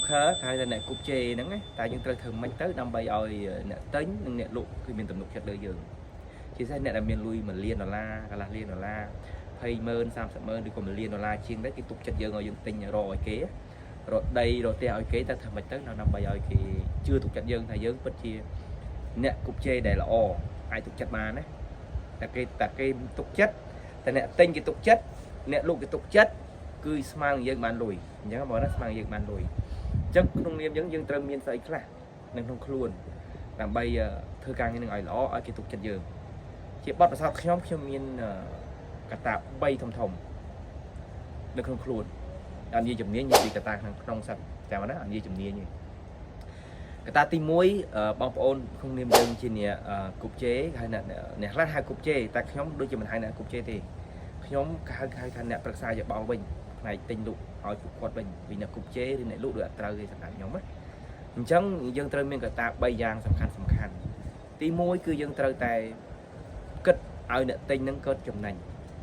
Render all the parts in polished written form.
broker គេហៅថាអ្នកគប់ជេរហ្នឹងណាតែយើងត្រូវធ្វើម៉េចទៅដើម្បីឲ្យអ្នកទិញនិងអ្នកលក់គឺមានទំនុកចិត្តលើយើងជាពិសេសអ្នកដែលមានលុយ1លានដុល្លារកន្លះលានដុល្លារ20ម៉ឺន30ម៉ឺនឬក៏1លានដុល្លារជាងដែរគេទុកចិត្តយើងឲ្យយើងទិញរកឲ្យគេរកដីរកផ្ទះឲ្យគេតែធ្វើម៉េចទៅដើម្បីឲ្យគេជឿទុកចិត្តយើងថាយើងពិតជាអ្នកគប់ជេរដែលល្អអាចទុកចិត្តបានណាតែគេទុកចិត្តតែអ្នកទិញគេទុកចិត្តអ្នកលក់គេទុកចិត្តគឺស្មើនឹងយើងបានលុយអញ្ចឹងបងណាស្មើនឹងយើងបានលុយអញ្ចឹងក្នុងនាមយើងយើងត្រូវមានស្អីខ្លះនៅក្នុងខ្លួនដើម្បីធ្វើការងារនឹងឲ្យល្អឲ្យគេទុកចិត្តយើងជាបទពិសោធន៍ខ្ញុំខ្ញុំមានកត្តា3ធំធំនៅក្នុងខ្លួនអត់និយាយជំនាញនិយាយពីកត្តាក្នុងក្នុងសិនចាំណាអត់និយាយជំនាញទេកត្តាទី1បងប្អូនក្នុងនាមយើងជាអ្នកគប់ជេហៅអ្នកអ្នកខ្លះហៅគប់ជេតែខ្ញុំដូចជាមិនហៅអ្នកគប់ជេទេខ្ញុំហៅហៅថាអ្នកប្រឹក្សាយោបល់វិញផ្នែកទិញលក់ឲ្យពួកគាត់វិញពីអ្នកគប់ជេឬអ្នកលក់ដូចអត់ត្រូវទេសម្រាប់ខ្ញុំណាអញ្ចឹងយើងត្រូវមានកត្តា3យ៉ាងសំខាន់សំខាន់ទី1គឺយើងត្រូវតែគិតឲ្យអ្នកទិញនឹងកើតចំណេញ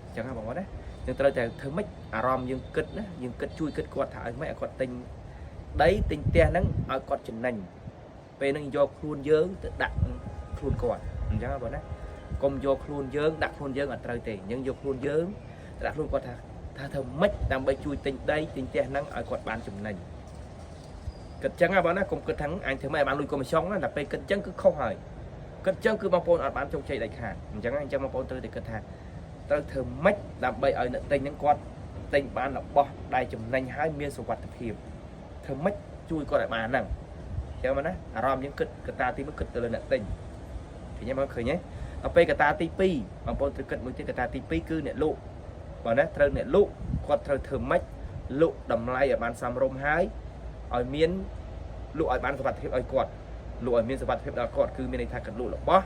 អញ្ចឹងណាបងប្អូនណាយើងត្រូវតែធ្វើម៉េចអារម្មណ៍យើងគិតណាយើងគិតជួយគិតគាត់ថាឲ្យម៉េចឲ្យគាត់ទិញដីទិញផ្ទះហ្នឹងឲ្យគាត់ចំណេញពេលហ្នឹងយកខ្លួនយើងទៅដាក់ខ្លួនគាត់អញ្ចឹងណាបងណាកុំយកខ្លួនយើងដាក់ខ្លួនយើងអត់ត្រូវទេយើងយកខ្លួនយើងទៅដាក់ខ្លួនគាត់ថាថាធ្វើម៉េចដើម្បីជួយទិញដីទិញផ្ទះហ្នឹងឲ្យគាត់បានចំណេញគិតចឹងណាបងណាកុំគិតថាអញធ្វើម៉េចឲ្យបានលុយកុំចុងណាតែពេលគិតចឹងគឺខុសហើយគិតចឹងគឺបងប្អូនអត់បានជោគជ័យដាច់ខាតអញ្ចឹងអញ្ចឹងបងប្អូនត្រូវតែគិតថាត្រូវធ្វើម៉េចដើម្បីឲ្យអ្នកទិញហ្នឹងគាត់ទិញបានរបស់ដែលចំណេញហើយមានសុវត្ថិភាពធ្វើម៉េចជួយគាត់ឲ្យបានហ្នឹងអញ្ចឹងមកណាអារម្មណ៍យើងគិតកត្តាទី1គិតទៅលើអ្នកទិញឃើញទេបងឃើញទេដល់ពេលកត្តាទី2បងប្អូនត្រូវគិតមួយទៀតកត្តាទី2គឺអ្នកលក់បងណាត្រូវអ្នកលក់គាត់ត្រូវធ្វើម៉េចលក់តម្លៃឲ្យបានសមរម្យហើយឲ្យមានលក់ឲ្យបានសុវត្ថិភាពឲ្យគាត់លក់ឲ្យមានសុវត្ថិភាពដល់គាត់គឺមានន័យថាគាត់លក់របស់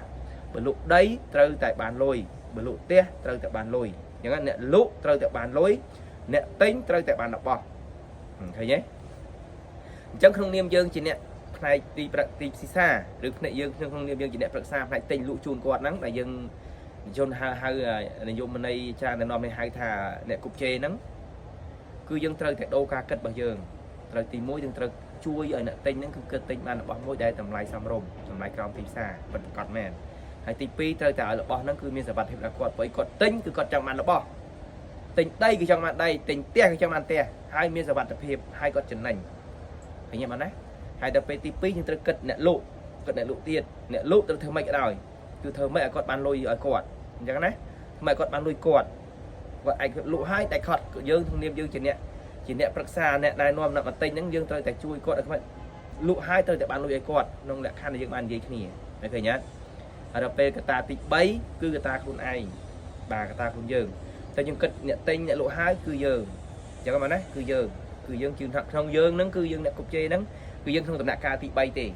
បើលក់ដីត្រូវតែបានលុយបើលក់ផ្ទះត្រូវតែបានលុយអញ្ចឹងអ្នកលក់ត្រូវតែបានលុយអ្នកទិញត្រូវតែបានរបស់ឃើញទេអញ្ចឹងក្នុងនាមយើងជាអ្នកផ្នែកទីប្រទីពិសាឬផ្នែកយើងក្នុងនាមយើងជាអ្នកប្រឹក្សាផ្នែកទិញលក់ជូនគាត់ហ្នឹងដែលយើងជនហៅហៅនិយមន័យច្រើនតែនាំនេះហៅថាអ្នកគប់ជេហ្នឹងគឺយើងត្រូវតែដូរការគិតរបស់យើងត្រូវទី1យើងត្រូវជួយឲ្យអ្នកទិញហ្នឹងគឺគិតទិញបានរបស់មួយដែលតម្លៃសមរម្យតម្លៃក្រោមទីផ្សារពិតប្រាកដមែនហើយទី2ត្រូវតែឲ្យរបស់ហ្នឹងគឺមានសុវត្ថិភាពដល់គាត់ព្រោះគាត់ទិញគឺគាត់ចង់បានរបស់ទិញដីគឺចង់បានដីទិញផ្ទះគឺចង់បានផ្ទះហើយមានសុវត្ថិភាពហើយគាត់ចំណេញឃើញទេបងណាហើយដល់ពេលទី2យើងត្រូវគិតអ្នកលក់គិតអ្នកលក់ទៀតអ្នកលក់ត្រូវធ្វើម៉េចក៏ដោយគឺធ្វើម៉េចឲ្យគាត់បានលុយឲ្យគាត់អញ្ចឹងណាធ្វើម៉េចឲ្យគាត់បានលុយគាត់គាត់អាចលក់ហើយតែគាត់យើងក្នុងនាមយើងជាអ្នកប្រឹក្សាអ្នកណែនាំអ្នកបន្តិចហ្នឹងយើងត្រូវតែជួយគាត់ឲ្យគាត់លក់ហើយត្រូវតែបានលុយឲ្យគាត់ក្នុងលក្ខខណ្ឌដែលយើងបាននិយាយគ្នាឃើញទេហើយដល់ពេលកត្តាទី3គឺកត្តាខ្លួនឯងបាទកត្តាខ្លួនយើងតែយើងគិតអ្នកទិញអ្នកលក់ហើយគឺយើងអញ្ចឹងមកណាគឺយើងជឿថាក្នុងយើងហ្នឹងគឺយើងអ្នកគប់ជេហ្នឹងគឺយើងក្នុងដំណាក់កាលទី3ទេ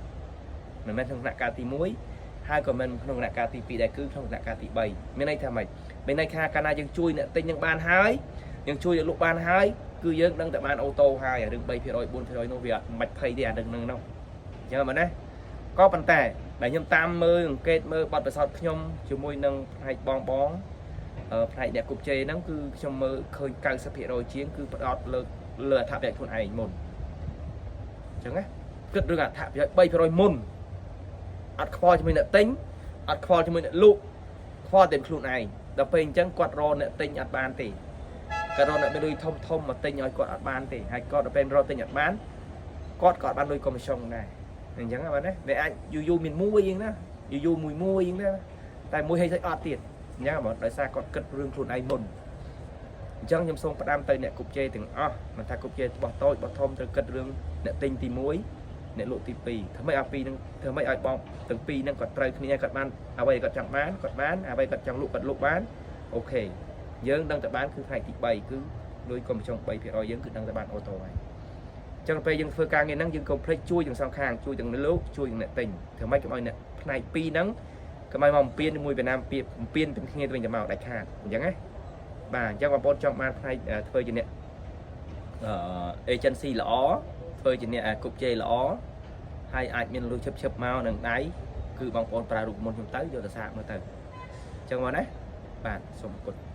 មិនមែនក្នុងដំណាក់កាលទី1ហើយក៏មិនក្នុងដំណាក់កាលទី2ដែរគឺក្នុងដំណាក់កាលទី3មានន័យថាម៉េចមានន័យថាកាលណាយើងជួយអ្នកទិញនឹងបានហើយយើងជួយអ្នកលក់បានហើយគឺយើងដឹងតែបាន auto ហើយអារឿង3% 4%នោះវាអត់មិនភ័យទេអារឿងហ្នឹងនោះអញ្ចឹងមែនណាក៏ប៉ុន្តែដែលខ្ញុំតាមមើលអង្កេតមើលបទពិសោធន៍ខ្ញុំជាមួយនឹងផ្នែកបងបងផ្នែកអ្នកគប់ជេហ្នឹងគឺខ្ញុំមើលឃើញ90%ជាងគឺផ្ដោតលើលើអត្ថប្រយោជន៍ខ្លួនឯងមុនអញ្ចឹងណាគិតរឿងអត្ថប្រយោជន៍3%មុនអត់ខ្វល់ជាមួយអ្នកទិញអត់ខ្វល់ជាមួយអ្នកលក់ខ្វល់តែខ្លួនឯងដល់ពេលអញ្ចឹងគាត់រកអ្នកទិញអត់បានទេគាត់រកអ្នកមានលុយធំធំមកទិញឲ្យគាត់អត់បានទេហើយគាត់ដល់ពេលរកទិញអត់បានគាត់ក៏អត់បានលុយកុំមីសុងដែរអញ្ចឹងបាទណាវាអាចយូរយូរមានមួយអញ្ចឹងណាយូរយូរមួយមួយអញ្ចឹងណាតែមួយហេតុអត់ទៀតអញ្ចឹងបងដោយសារគាត់គិតរឿងខ្លួនឯងមុនអញ្ចឹងខ្ញុំសូមផ្ដាំទៅអ្នកគប់ជេទាំងអស់មិនថាគប់ជេបោះតូចបោះធំត្រូវគិតរឿងអ្នកទិញទី1អ្នកលក់ទី2ធ្វើម៉េចឲ្យពីរនឹងធ្វើម៉េចឲ្យបងទាំងពីរហ្នឹងគាត់ត្រូវគ្នាគាត់បានអ្វីគាត់ចង់បានគាត់បានអ្វីគាត់ចង់លក់គាត់លក់បាន OK យើងដឹងតែបានគឺផ្នែកទី3គឺលុយកុំចុង3%យើងគឺដឹងតែបាន auto ហើយអញ្ចឹងពេលយើងធ្វើការងារហ្នឹងយើងកុំភ្លេចជួយទាំងសងខាងជួយទាំងលោកជួយទាំងអ្នកទិញធ្វើម៉េចកុំឲ្យអ្នកផ្នែក2ហ្នឹងកុំឲ្យមកបំពេញមួយវៀតណាមពៀបំពេញទាំងគ្នាទៅវិញទៅមកដាច់ខាតអញ្ចឹងណាបាទអញ្ចឹងបងប្អូនចង់បានផ្នែកធ្វើជាអ្នកអឺ agency ល្អធ្វើជាអ្នកគប់ជេល្អហើយអាចមានលុយឈឹបឈឹបមកនឹងដៃគឺបងប្អូនប្រើរូបមន្តខ្ញុំទៅយកទៅសាកមើលទៅអញ្ចឹងមកណាបាទសូមអរគុណ។